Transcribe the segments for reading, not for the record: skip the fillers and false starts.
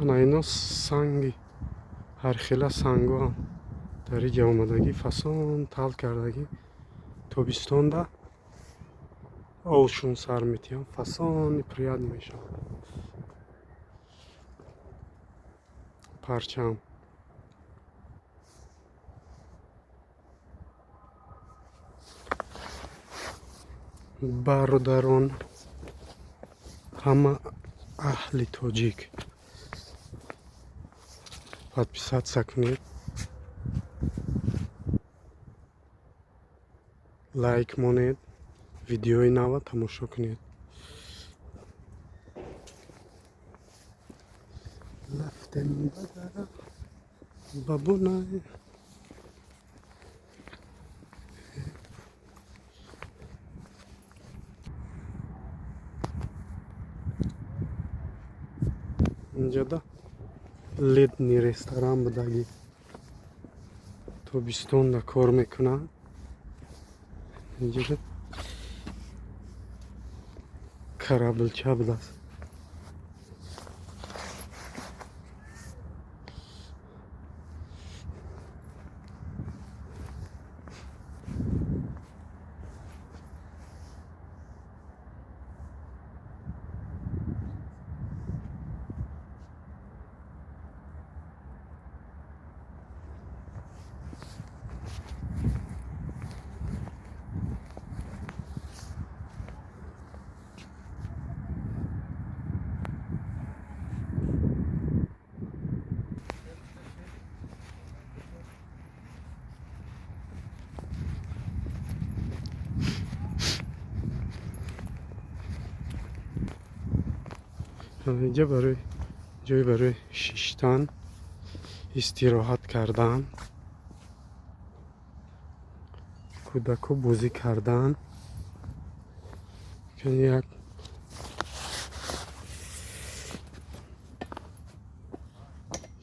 Ана ино санги, ҳархела сангоам дар иҷа омадагӣ, фасон тал кардагӣ. Тобистонда овшун сар метиҳам, фасони приятный мешавад. Парчам. Бародарон, ҳама аҳли тоҷик, подписаться кунед, лайк монед, видеои нава тамошо кунед. Рафтем ба бунай. Инҷода летний ресторан будагӣ, тобистонда кор мекунад. Инҷода корабльча будааст. Инҷа барои ҷой барои шиштан, истироҳат кардан, кӯдако бозӣ кардан. Як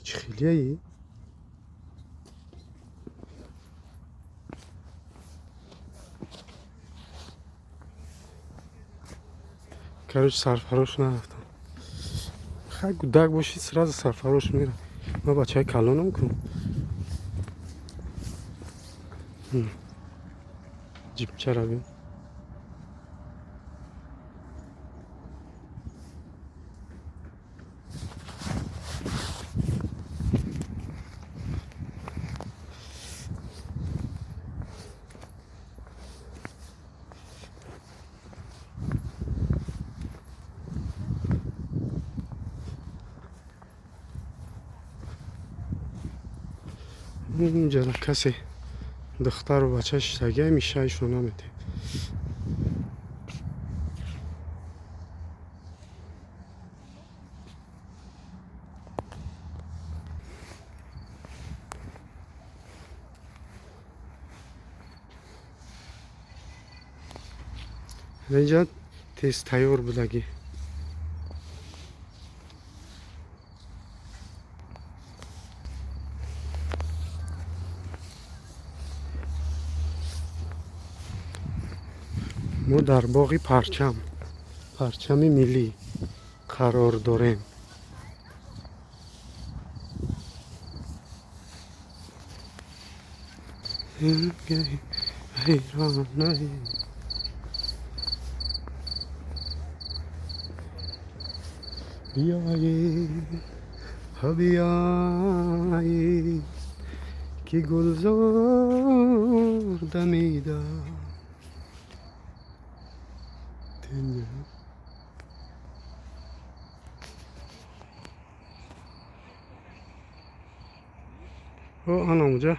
чӣ хелияи? Короче, сарфарош нарафтам. Хай, кӯдак бошӣ, сразу сарфарош мера. Ма бачаи калонам ку. Ҷипчара бин. Инҷара касе духтару бача шиштагия, мишаишро наметем. Инҷа тез тайёр будагӣ. Мо дар боғи парчам, парчами миллӣ қарор дорем. Биёед, биёед, ки гулзор дамида. Ана унҷа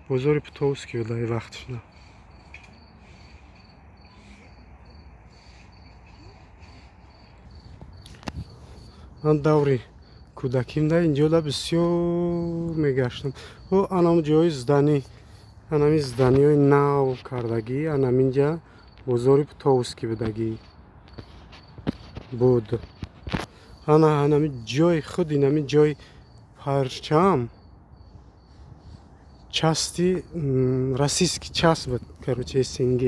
бозори Путовский буда вақтшна. Ман даври кӯдакимда инҷода бисёр мегаштам. Анам ҷои здание, анами зданиҳои нав кардагӣ, анаминҷа бозори Путовский будагӣ буд. Ана анами ҷои худ, инами ҷои парчам части российский часть буд, короче, СНГ.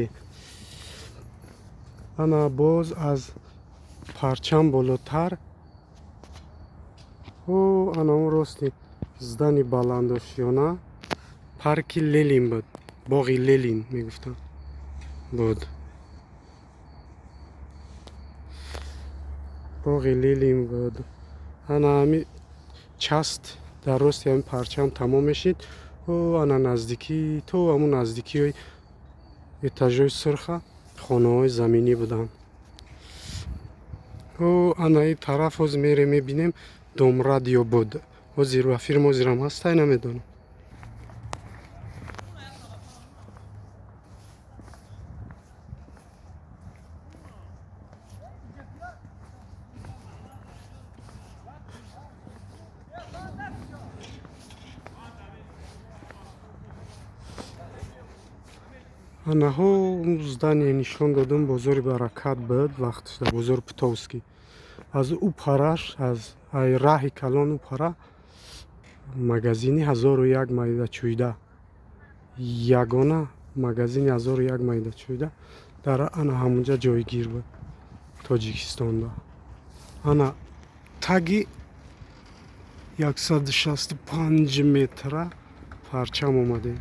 Ана боз аз парчам болотар О, анаун рости здани баландошёна парки Ленин буд, боғи Ленин мегуфтанд буд. Боғи Ленин буд. Ана ҳами част дар рости ҳами парчам тамом мешид. О, ана наздикӣ то ҳамун наздикиҳои этажҳои сурха хонаҳои заминӣ буданд. О, ана ин тараф ҳозир мерем мебинем, дом радио буд. Ҳозир ба фирм ҳозирам ҳастай, намедонам. Анаҳо здание нишон додум, бозори Баракат буд вақташ дар бозори Путовский. Аз ӯ параш, аз ай раҳи калон ӯ пара магазини 1001 майда чӯйда, ягона магазини 1001 майда чӯйда дар ана ҳамунҷа ҷойгир буд Тоҷикистонда. Ана таги 165 метра парчам омадем.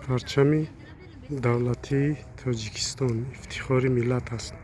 Парчами давлатии Тоҷикистон ифтихори миллат аст.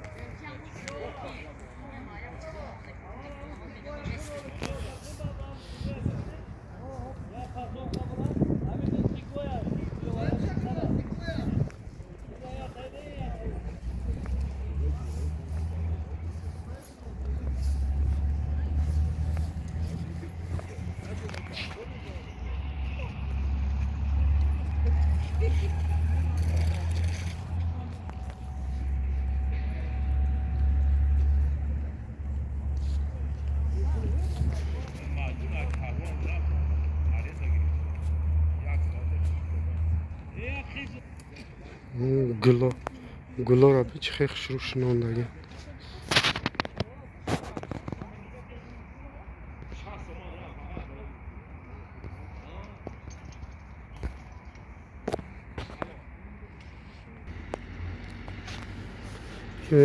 Гуло гулоро чӣ хел хушрӯ шинондагӣ.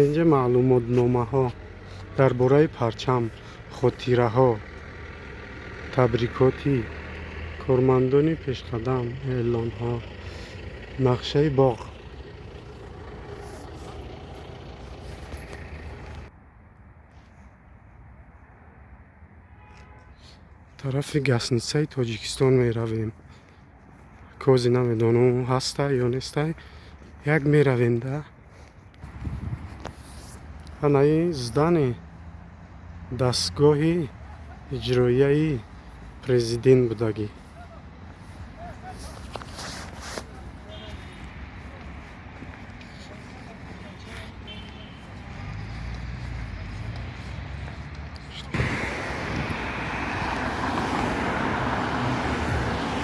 Инҷа маълумотномаҳо дар бораи парчам, хотираҳо, табрикотӣ, кормандони пешқадам, эълонҳо, нақшаи боғ. Тарафи гастницаи Тоҷикистон меравем. Кози намедонам ҳастай ё нестай. Як меравем да. Ана ин здани дастгоҳи иҷроияи президент будагӣ.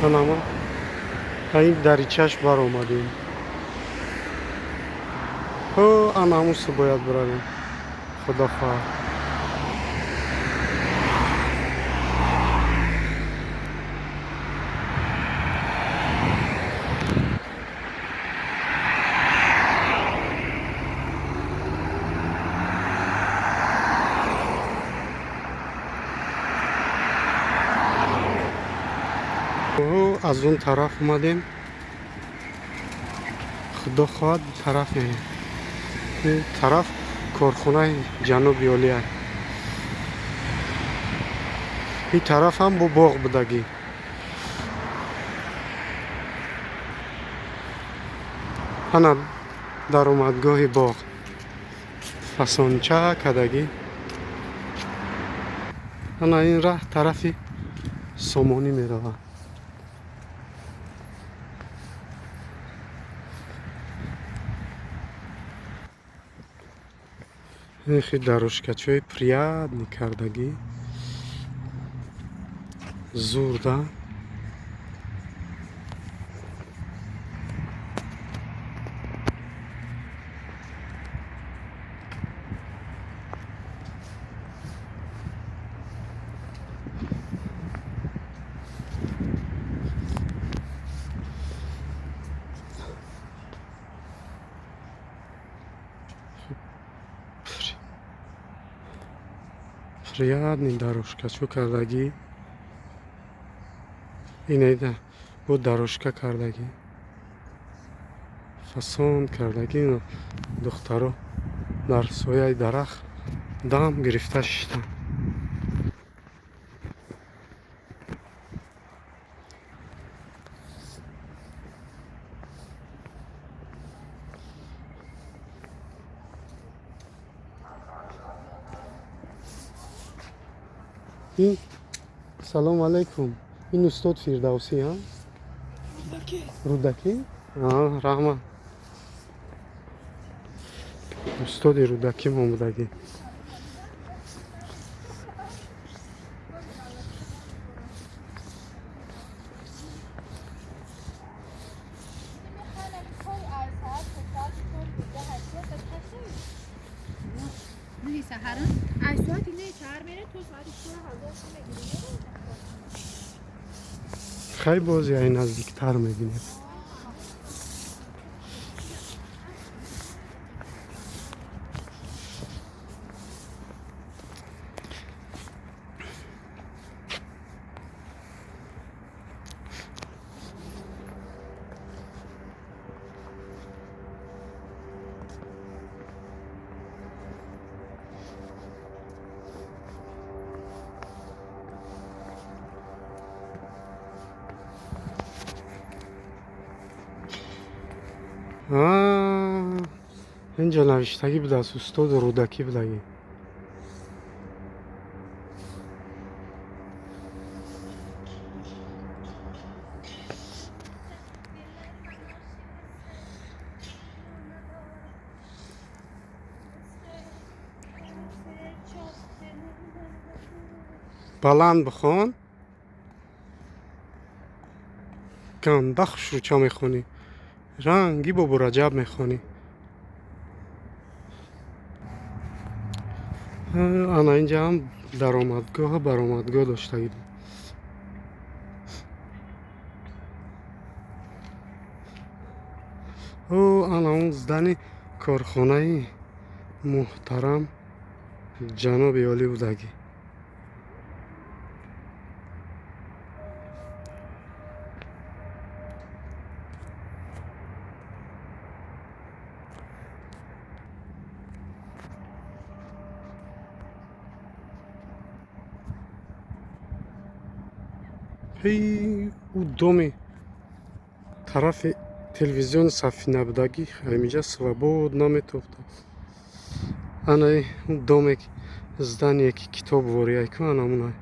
Ана ин даричаш баромадем. Ҳо, ана ҳамусу бояд биравем. Худо хоҳад. Аз он тараф омадем. Худо хоҳад тараф меоем. Ин тараф корхонаи ҷануби Олия. Ин тараф ҳам бо боғ будагӣ. Ана даромадгоҳи боғ фасонча кардагӣ. Ана ин раҳ тарафи Сомонӣ меравад. Хи дорожкачои приятный кардагӣ. Зурда. Приятный дорожкачо кардагӣ. Инайда бо дорожка кардагӣ. Фасон кардагӣ. Духтаро дар сояи дарахт дам гирифта шиштанд. Ин, салом алейкум, ин устод Фирдавсӣ, а? Рӯдакӣ. Раҳмат, устоди Рӯдакӣ момудагӣ. Хай, бози ай наздиктар мебинем. Инҷа навиштагӣ будааст, устоду Рӯдакӣ будагӣ. Баланд бихон, ганда хушрӯча мехонӣ, ранги Бобу Раҷаб мехонӣ. Ана инҷа ҳам даромадгоҳу баромадгоҳ доштагӣ. О, ана он здани корхонаи муҳтарам ҷаноби олӣ будагӣ. Ҳей, ӯ доми тарафи телевизиони Сафина будагӣ ҳаминҷа свободно наметофта. Ана доме, здание, ки китоб ворияйку, анамунай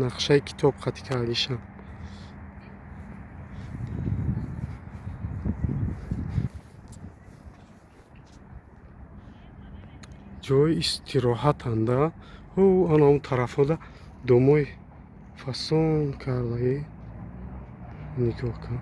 нақшаи китоб қати кардишам. Ҷои истироҳатанда. Ӯ ана он тарафода домои фасон кардагӣ, нигоҳ кун.